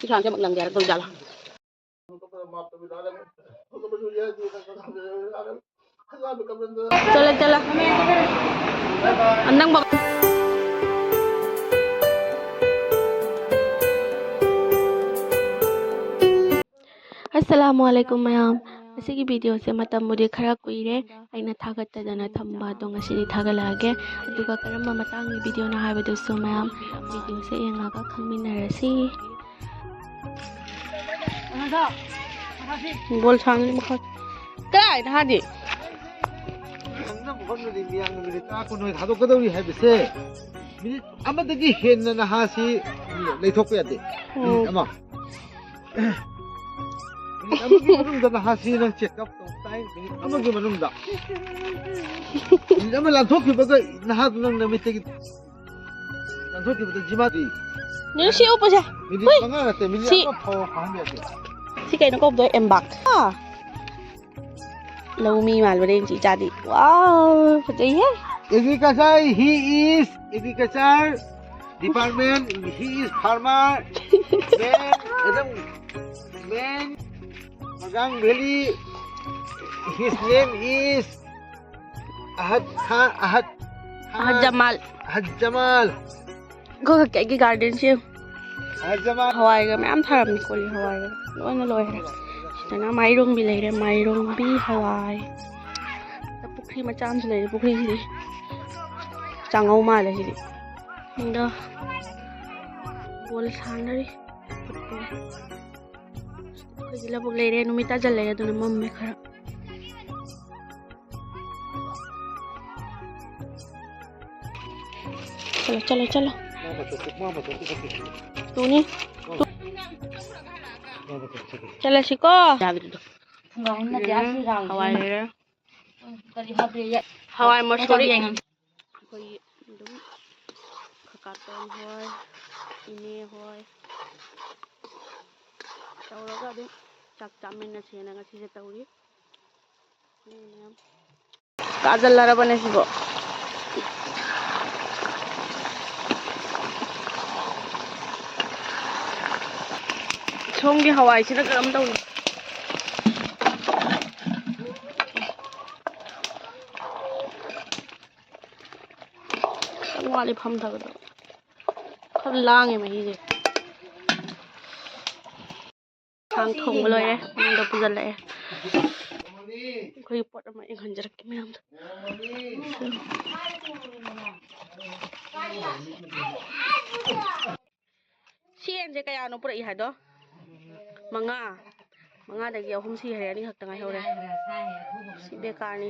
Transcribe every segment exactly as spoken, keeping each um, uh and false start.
ꯏꯁꯥꯁꯦ ꯑꯃꯨꯛ ꯅꯪꯒꯦ ꯍꯥꯏꯔꯛꯇꯣꯏ ꯖꯥꯠꯂꯥ? ꯆꯠꯂꯦ, ꯆꯠꯂꯦ꯫ ꯑꯟꯗꯪ ꯕꯕꯥ꯫ ꯑꯁꯂꯥꯃꯨ ꯑꯂꯥꯏꯀꯨꯝ ꯃꯌꯥꯝ꯫ ꯉꯁꯤꯒꯤ ꯚꯤꯗꯤꯑꯣꯁꯦ ꯃꯇꯝꯕꯨꯗꯤ ꯈꯔ ꯀꯨꯏꯔꯦ ꯑꯩꯅ ꯊꯥꯒꯠꯇꯗꯅ ꯊꯝꯕ, ꯑꯗꯣ ꯉꯁꯤꯗꯤ ꯊꯥꯒꯠꯂꯛꯑꯒꯦ꯫ ꯑꯗꯨꯒ ꯀꯔꯝꯕ ꯃꯇꯥꯡꯒꯤ ꯚꯤꯗꯤꯑꯣꯅꯣ ꯍꯥꯏꯕꯗꯨꯁꯨ ꯃꯌꯥꯝ ꯚꯤꯗꯤꯑꯣꯁꯦ ꯌꯦꯡꯉꯒ ꯈꯪꯃꯤꯟꯅꯔꯁꯤ꯫ ꯕꯣꯜ ꯁꯥꯡꯂꯤ ꯃꯈꯥ꯫ ꯀꯗꯥꯏꯗ ꯍꯥꯗꯤ? ꯈꯪꯅꯕ ꯍꯣꯠꯅꯔꯤ ꯃꯤꯌꯥꯝꯅ ꯃꯤꯅꯤꯠ ꯇꯔꯥ ꯀꯨꯟ ꯊꯥꯗꯣꯛꯀꯗꯧꯔꯤ ꯍꯥꯏꯕꯁꯦ, ꯃꯤꯅꯤꯠ ꯑꯃꯗꯒꯤ ꯍꯦꯟꯅ ꯅꯍꯥꯁꯤ ꯂꯩꯊꯣꯛꯄ ꯌꯥꯗꯦ꯫ ꯃꯤꯅꯤꯠ ꯎꯝ꯫ ꯑꯃ꯫ ꯃꯤꯅꯤꯠ ꯑꯃꯒꯤ ꯃꯅꯨꯡꯗ ꯅꯍꯥꯁꯤ ꯅꯪ ꯆꯦꯛꯑꯞ ꯇꯧ ꯇꯥꯏ꯫ ꯃꯤꯅꯤꯠ ꯑꯃꯒꯤ ꯃꯅꯨꯡꯗ꯫ ꯃꯤꯅꯤꯠ ꯑꯃ ꯂꯥꯟꯊꯣꯛꯈꯤꯕꯒ ꯅꯍꯥꯗꯨ ꯅꯪ ꯅꯃꯤꯠꯇꯒꯤ ꯂꯥꯟꯊꯣꯛꯈꯤꯕꯗ ꯖꯤꯃꯥꯗꯤ꯫ ꯅꯪ ꯁꯤ ꯎꯞꯄꯁꯦ꯫ ꯃꯤꯅꯤꯠ ꯍꯨꯏ! ꯃꯉꯥ ꯅꯠꯇꯦ, ꯃꯤꯅꯤꯠ ꯁꯤ ꯑꯃ ꯐꯥꯎꯕ ꯐꯥꯍꯟꯕ ꯌꯥꯗꯦ꯫ ꯁꯤ ꯀꯩꯅꯣ ꯀꯧꯕꯗꯣ? ꯑꯦꯝꯕꯥꯛ꯫ ꯑꯥ! ꯂꯧꯃꯤ ꯃꯥꯜꯂꯨꯔꯦ ꯏꯆꯦ ꯏꯆꯥꯗꯤ꯫ ꯋꯥꯎ, ꯐꯖꯩꯍꯦ꯫ Agriculture, he is agriculture department, he is farmer, man, ꯑꯗꯨꯝ, man, Magang Valley, his name is Ahad Khan, Ahad Ahad Khan, Jamal. Ahad Jamal. ꯑꯩꯈꯣꯏ ꯀꯦꯛꯀꯤ ꯒꯥꯔꯗꯦꯟꯁꯦ ꯌꯦꯡꯉꯨ꯫ ꯍꯋꯥꯏꯒ ꯃꯌꯥꯝ ꯊꯥꯔꯝꯃꯤ꯫ ꯀꯣꯂꯤ ꯍꯋꯥꯏꯒ ꯂꯣꯏꯅ ꯂꯣꯏꯈ꯭ꯔꯦ꯫ ꯁꯤꯗꯅ ꯃꯥꯏꯔꯣꯡꯕꯤ ꯂꯩꯔꯦ, ꯃꯥꯏꯔꯣꯡꯕꯤ ꯍꯋꯥꯏ꯫ ꯄꯨꯈ꯭ꯔꯤ ꯃꯆꯥ ꯑꯃꯁꯨ ꯂꯩꯔꯦ꯫ ꯄꯨꯈ꯭ꯔꯤꯁꯤꯗꯤ ꯆꯥꯉꯧ ꯃꯥꯜꯂꯦ ꯁꯤꯗꯤ꯫ ꯑꯗꯣ ꯕꯣꯜ ꯁꯥꯟꯅꯔꯤ꯫ ꯑꯩꯈꯣꯏꯒꯤ ꯂꯧꯕꯨꯛ ꯂꯩꯔꯦ꯫ ꯅꯨꯃꯤꯠ ꯇꯥꯁꯤꯜꯂꯛꯑꯦ, ꯑꯗꯨꯅ ꯃꯝꯃꯦ ꯈꯔ꯫ ꯆꯠꯂꯣ, ꯆꯠꯂꯣ, ꯆꯠꯂꯣ꯫ ꯇꯨꯅꯤ꯫ ꯆꯠꯂꯁꯤꯀꯣ꯫ ꯎꯝ, ꯍꯋꯥꯏ ꯂꯩꯔꯦ꯫ ꯍꯋꯥꯏ ꯃꯁꯨꯔꯤ꯫ ꯑꯩꯈꯣꯏꯒꯤ ꯑꯗꯨꯝ ꯀꯀꯥꯇꯣꯟ ꯍꯣꯏ, ꯏꯅꯦ ꯍꯣꯏ ꯇꯧꯔꯒ ꯑꯗꯨꯝ ꯆꯥꯛ ꯆꯥꯃꯤꯟꯅꯁꯦꯅ ꯉꯁꯤꯁꯦ ꯇꯧꯔꯤ꯫ ꯀꯥꯖꯜꯂꯔꯕꯅꯦ ꯁꯤꯕꯣ꯫ ꯁꯣꯝꯒꯤ ꯍꯋꯥꯏꯁꯤꯅ ꯀꯔꯝ ꯇꯧꯏ? ꯈꯤꯇꯪ ꯋꯥꯠꯂꯤ ꯐꯝꯊꯒꯗꯕ꯫ ꯈꯔ ꯂꯥꯡꯉꯦ ꯃꯍꯤꯁꯦ꯫ ꯏꯟꯁꯥꯡ ꯊꯣꯡꯕ ꯂꯣꯏꯔꯦ꯫ ꯃꯅꯨꯡꯗ ꯄꯨꯁꯤꯜꯂꯛꯑꯦ꯫ ꯑꯩꯈꯣꯏꯒꯤ ꯄꯣꯠ ꯑꯃ ꯌꯦꯡꯍꯟꯖꯔꯛꯀꯦ ꯃꯌꯥꯝꯗ꯫ ꯁꯤ ꯌꯦꯟꯁꯦ ꯀꯌꯥꯅꯣ ꯄꯨꯔꯛꯏ ꯍꯥꯏꯗꯣ? ꯃꯉꯥ꯫ ꯃꯉꯥꯗꯒꯤ ꯑꯍꯨꯝ ꯁꯤꯈ꯭ꯔꯦ, ꯑꯅꯤꯈꯛꯇ ꯉꯥꯏꯍꯧꯔꯦ꯫ ꯁꯤ ꯕꯦꯀꯥꯔꯅꯤ꯫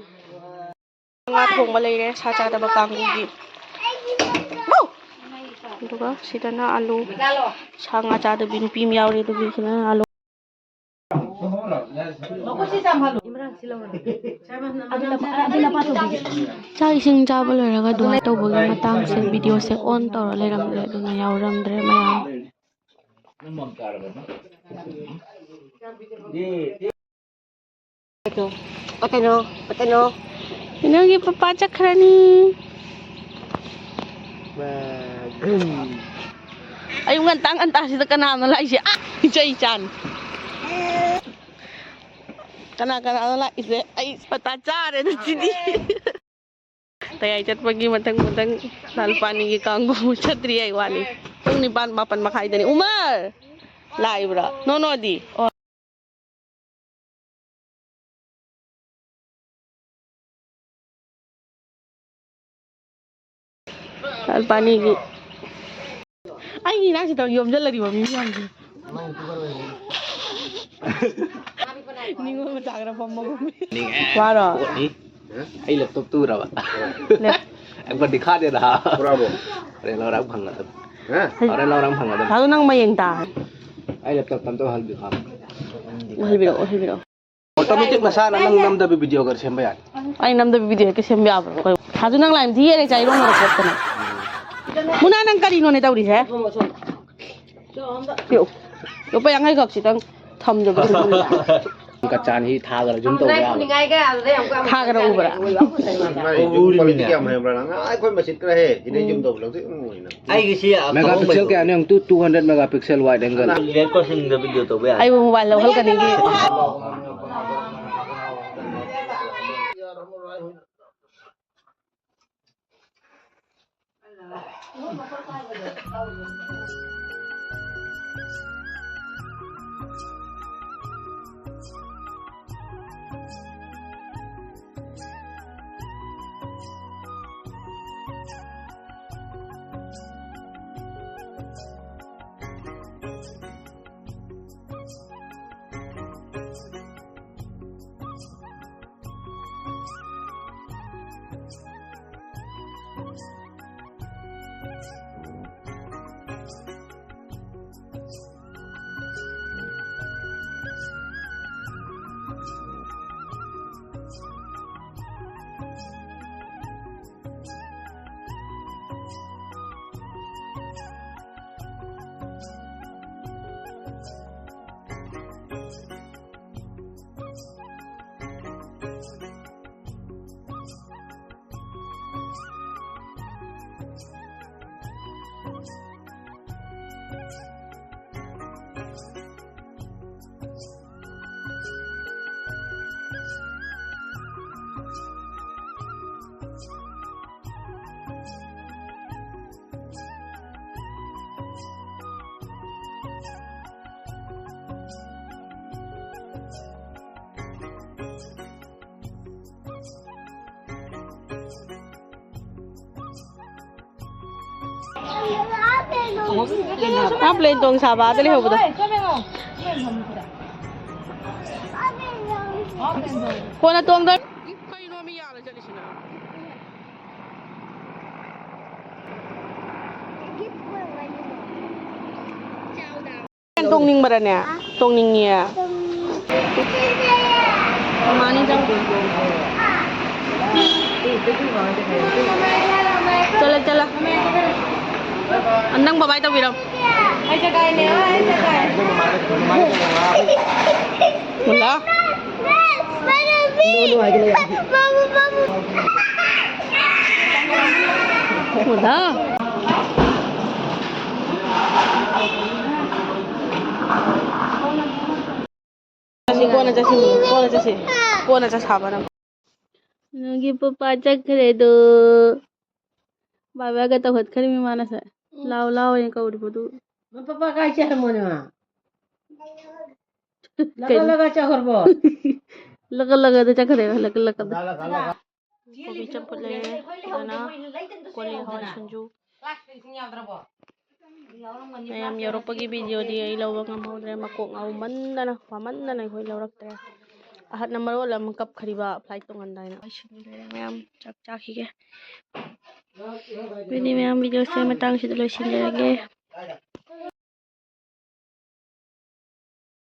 ꯉꯥ ꯊꯣꯡꯕ ꯂꯩꯔꯦ, ꯁꯥ ꯆꯥꯗꯕ ꯀꯥꯡꯕꯨꯒꯤ꯫ ꯋꯧ! ꯑꯗꯨꯒ ꯁꯤꯗꯅ ꯑꯂꯨ, ꯁꯥ ꯉꯥ ꯆꯥꯗꯕꯤ ꯅꯨꯄꯤ ꯑꯃ ꯌꯥꯎꯔꯤ, ꯑꯗꯨꯒꯤꯁꯤꯅ ꯑꯂꯨ꯫ ꯆꯥꯛ ꯏꯁꯤꯡ ꯆꯥꯕ ꯂꯣꯏꯔꯒ ꯗꯨꯋꯥ ꯇꯧꯕꯒꯤ ꯃꯇꯥꯡꯁꯦ ꯚꯤꯗꯤꯑꯣꯁꯦ ꯑꯣꯟ ꯇꯧꯔ ꯂꯩꯔꯝꯗ꯭ꯔꯦ, ꯑꯗꯨꯅ ꯌꯥꯎꯔꯝꯗ꯭ꯔꯦ ꯃꯌꯥꯝ꯫ ꯀꯩꯅꯣ, ꯀꯩꯅꯣ? ꯏꯅꯝꯒꯤ ꯄꯄꯥ ꯆꯠꯈ꯭ꯔꯅꯤ꯫ ꯑꯌꯨꯛ ꯉꯟꯇꯥ ꯉꯟꯇꯥꯁꯤꯗ ꯀꯅꯥꯅꯣ ꯂꯥꯛꯏꯁꯦ? ꯑꯥ, ꯏꯆꯩ ꯆꯥꯅꯤ꯫ ꯀꯅꯥ ꯀꯅꯥꯅꯣ ꯂꯥꯛꯏꯁꯦ? ꯑꯩ ꯄꯇꯥ ꯆꯥꯔꯦꯗ ꯁꯤꯗꯤ꯫ ꯇꯌꯥꯏ ꯆꯠꯄꯒꯤ ꯃꯊꯪ ꯃꯊꯪ ꯂꯥꯜꯄꯥꯅꯤꯒꯤ ꯀꯥꯡꯕꯨ ꯆꯠꯇ꯭ꯔꯤ ꯍꯥꯏ ꯋꯥꯅꯤ꯫ ꯄꯨꯡ ꯅꯤꯄꯥꯟ, ꯃꯥꯄꯟ ꯃꯈꯥꯏꯗꯅꯤ꯫ ꯎꯃꯔ! ꯂꯥꯛꯏꯕ꯭ꯔꯥ? ꯅꯣꯅꯣꯗꯤ? ꯑꯣ꯫ ꯂꯥꯜꯄꯥꯅꯤꯒꯤ꯫ ꯑꯩꯒꯤ ꯏꯅꯥꯛꯁꯤꯗ ꯌꯣꯝꯁꯤꯜꯂꯗꯤꯕ ꯃꯤ ꯃꯌꯥꯝꯁꯦ꯫ ꯅꯤꯡꯉꯣꯜ ꯃꯆꯥ ꯈꯔ ꯐꯝꯃꯒꯨꯝ꯫ ꯋꯥꯔꯣ? ꯑꯩ ꯂꯦꯞꯇꯣꯞ ꯇꯨꯔꯕ? ꯂꯦꯞ- ꯑꯩ ꯄꯗꯤ ꯈꯥꯗꯦꯗ꯫ ꯄꯨꯔꯥꯕꯣ? ꯍꯣꯔꯦꯟ ꯂꯧꯔ ꯐꯪꯒꯗꯕ꯫ ꯍꯥ? ꯍꯣꯔꯦꯟ ꯂꯧꯔ ꯐꯪꯒꯗꯕ꯫ ꯑꯗꯨ ꯅꯪ ꯃꯌꯦꯡ ꯇꯥ꯫ ꯑꯩ ꯂꯦꯞꯇꯣꯞ ꯑꯝꯇ ꯍꯜꯕꯤꯈꯣ꯫ ꯎꯍꯜꯕꯤꯔꯛꯑꯣ, ꯎꯍꯜꯕꯤꯔꯛꯑꯣ꯫ ꯑꯣꯇꯣꯃꯦꯇꯤꯛ ꯃꯁꯥꯅ ꯅꯪ ꯅꯝꯗꯕ ꯚꯤꯗꯤꯑꯣꯒ ꯁꯦꯝꯕ ꯌꯥꯅꯤ꯫ ꯑꯩ ꯅꯝꯗꯕ ꯚꯤꯗꯤꯑꯣ ꯍꯦꯛꯇ ꯁꯦꯝꯕ ꯌꯥꯕ꯭ꯔꯣ? ꯀꯩꯅꯣ? ꯁꯥꯖꯨ, ꯅꯪ ꯂꯥꯏꯟ ꯊꯤ ꯌꯦꯔꯦ ꯆꯥꯏꯔꯣꯡ ꯃꯔꯛ ꯆꯠꯇꯅ꯫ ꯃꯨꯅꯥ, ꯅꯪ ꯀꯔꯤꯅꯣꯅꯦ ꯇꯧꯔꯤꯁꯦ? ꯄꯤꯔꯛꯎ꯫ ꯂꯨꯄꯥ ꯌꯥꯡꯈꯩ ꯈꯛꯁꯤꯇꯪ ꯊꯝꯖꯕ꯫ ꯃꯆꯥꯅꯤ ꯊꯥꯒꯔ ꯖꯨꯝ ꯇꯧꯕ ꯌꯥꯕ꯫ ꯊꯥꯒꯔ ꯎꯕ꯭ꯔꯥ? ꯃꯥꯏ ꯖꯨꯝ ꯎꯔꯤꯃꯤꯅꯦ꯫ Quality ꯀꯌꯥꯝ ꯍꯩꯕ꯭ꯔꯥ ꯅꯪ? ꯑꯥ, ꯑꯩꯈꯣꯏ ꯃꯁꯤꯠ ꯈꯔ ꯍꯦ꯫ ꯁꯤꯗꯩ ꯖꯨꯝ ꯇꯧꯕ ꯂꯧꯊꯣꯛ ꯎꯏ ꯅꯪ꯫ ꯑꯩꯒꯤꯁꯤ ꯃꯦꯒꯥ ꯄꯤꯛꯁꯦꯜ ꯀꯌꯥꯅꯣ ꯌꯦꯡꯉꯨ two, two hundred megapixel wide angle꯫ Red crossing ꯗ video ꯇꯧꯕ ꯌꯥꯏ꯫ ꯑꯩꯕꯨ mobile ꯂꯧꯍꯜꯂꯛꯀꯅꯤꯒꯤ꯫ ꯑꯥ, plane ꯇꯣꯡ ꯁꯥꯕ ꯑꯥꯗ ꯂꯩꯍꯧꯕꯗꯣ꯫ ꯀꯣꯟꯅ ꯇꯣꯡꯗꯣꯏ꯫ ꯀꯩꯅꯣ ꯃꯤ ꯌꯥꯜꯂ ꯆꯠꯂꯤꯁꯤꯅ? ꯇꯣꯡꯅꯤꯡꯕ꯭ꯔꯅꯦ? ꯇꯣꯡꯅꯤꯡꯉꯦ꯫ ꯃꯃꯥꯅꯤ ꯆꯪ-, ꯆꯠꯂꯣ, ꯆꯠꯂꯣ꯫ ꯅꯪ bye bye ꯇꯧꯕꯤꯔꯝ꯫ ꯑꯩ ꯆꯠꯀꯥꯏꯅꯦ, ꯑꯩ ꯆꯠꯀꯥꯏ꯫ ꯃꯨꯜꯂꯥ? ꯅꯨꯡꯉꯥꯏꯒꯦ ꯂꯩ꯫ ꯃꯨꯗꯥ꯫ ꯆꯠꯁꯤ, ꯀꯣꯟꯅ ꯆꯠꯁꯤ, ꯀꯣꯟꯅ ꯆꯠꯁꯤ꯫ ꯀꯣꯟꯅ ꯆꯠꯁꯤ ꯍꯥꯏꯕ ꯅꯪ꯫ ꯅꯪꯒꯤ ꯄꯄꯥ ꯆꯠꯈ꯭ꯔꯦꯗꯣ꯫ ꯕꯥꯕꯥꯒ ꯇꯧꯍꯠꯈ꯭ꯔꯤꯃꯤ ꯃꯥꯅ ꯉꯁꯥꯏ꯫ ꯂꯥꯎ, ꯂꯥꯎ ꯍꯥꯏꯅ ꯀꯧꯔꯤꯕꯗꯨ꯫ ꯃꯣꯏ ꯄꯄꯥ ꯀꯥꯏ ꯆꯠꯈ꯭ꯔꯃꯣꯅꯦ ꯃꯥ? ꯂꯒ ꯂꯒ ꯆꯠꯈ꯭ꯔꯕꯣ? ꯂꯒ ꯂꯒꯗ ꯆꯠꯈ꯭ꯔꯦ, ꯂꯒ ꯂꯒꯗ꯫ ꯀꯣꯕꯤ ꯆꯝꯐꯨꯠ ꯂꯩꯔꯦ, ꯑꯗꯨꯅ ꯀꯣꯂꯤ ꯍꯋꯥꯏ ꯁꯤꯡꯖꯨ꯫ ꯃꯌꯥꯝ ꯌꯧꯔꯛꯄꯒꯤ ꯚꯤꯗꯤꯑꯣꯗꯤ ꯑꯩ ꯂꯧꯕ ꯉꯝꯍꯧꯗ꯭ꯔꯦ, ꯃꯀꯣꯛ ꯉꯥꯎꯃꯟꯗꯅ, ꯋꯥꯃꯟꯗꯅ ꯑꯩꯈꯣꯏ ꯂꯧꯔꯛꯇ꯭ꯔꯦ꯫ ꯑꯍꯠꯅ ꯃꯔꯣꯜ ꯑꯃ ꯀꯞꯈ꯭ꯔꯤꯕ ꯐ꯭ꯂꯥꯏꯠ ꯇꯣꯡꯉꯝꯗꯥꯏꯅ꯫ ꯂꯣꯏꯁꯤꯟꯈ꯭ꯔꯦ ꯃꯌꯥꯝ, ꯆꯥꯛ ꯆꯥꯈꯤꯒꯦ꯫ ꯑꯗꯨꯗꯤ ꯃꯌꯥꯝ, ꯚꯤꯗꯤꯑꯣꯁꯦ ꯃꯇꯥꯡꯁꯤꯗ ꯂꯣꯏꯁꯤꯟꯖꯔꯒꯦ꯫